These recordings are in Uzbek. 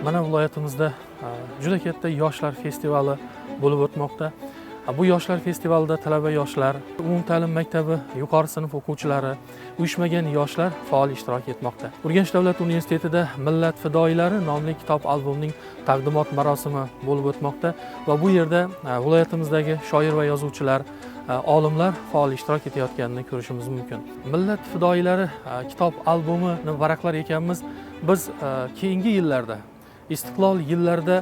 Mana viloyatimizda juda katta yoshlar festivali bo'lib o'tmoqda. Bu yoshlar festivalida talaba yoshlar, umumta'lim maktabi yuqori sinf o'quvchilari, uyushmagan yoshlar faol ishtirok etmoqda. Urganch davlat universitetida "Millat fidoyilari" nomli kitob albomining taqdimot marosimi bo'lib o'tmoqda va bu yerda viloyatimizdagi shoir va yozuvchilar, olimlar faol ishtirok etayotganini ko'rishimiz mumkin. "Millat fidoyilari" kitob albomini varaqlar ekanmiz, biz keyingi yillarda, istiqlol yillarida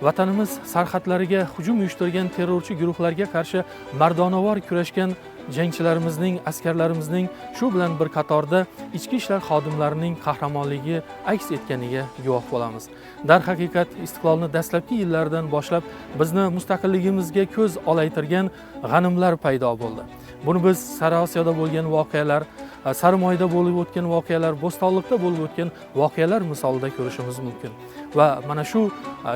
vatanimiz sarhadlariga hujum uyushtirgan terrorchi guruhlarga qarshi mardonavor kurashgan jangchilarimizning, askarlarimizning, shu bilan bir qatorda ichki ishlar xodimlarining qahramonligi aks etganiga guvoh bo'lamiz. Darhaqiqat, istiqlolni dastlabki yillaridan boshlab bizni mustaqilligimizga ko'z olaytirgan g'animlar paydo bo'ldi. Buni biz Sari Osiyoda bo'lgan voqealar, Sarimoyda bo'lib o'tgan voqealar, Bo'stonliqda bo'lib o'tgan voqealar misolida ko'rishimiz mumkin. Va mana shu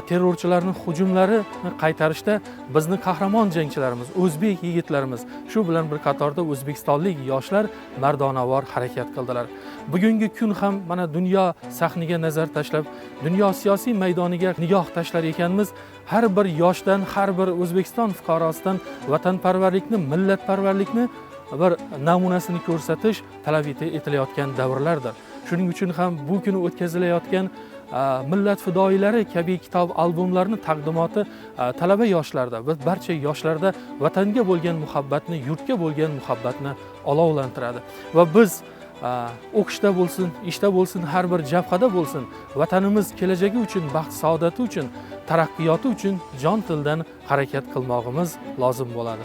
terrorchilarning hujumlarini qaytarishda bizni qahramon jangchilarimiz, o'zbek yigitlarimiz, shu bilan bir qatorda o'zbekistonlik yoshlar mardonavor harakat qildilar. Bugungi kun ham mana dunyo sahniga nazar tashlab, dunyo siyosiy maydoniga nigoh tashlar ekanmiz, har bir yoshdan, har bir O'zbekiston fuqarosidan vatanparvarlikni, millatparvarlikni bir namunasini ko'rsatish talab etilayotgan davrlardir. Shuning uchun ham bu kuni o'tkazilayotgan "Millat fidoyilari" kabi kitob albomlarini taqdimoti talaba yoshlarda va barcha yoshlarda vatanga bo'lgan muhabbatni, yurtga bo'lgan muhabbatni olovlantiradi. Va biz o'qishda bo'lsin, ishda bo'lsin, har bir jabhada bo'lsin, vatanimiz kelajagi uchun, baxt saodati uchun, taraqqiyoti uchun jon tildan harakat qilmog'imiz lozim bo'ladi.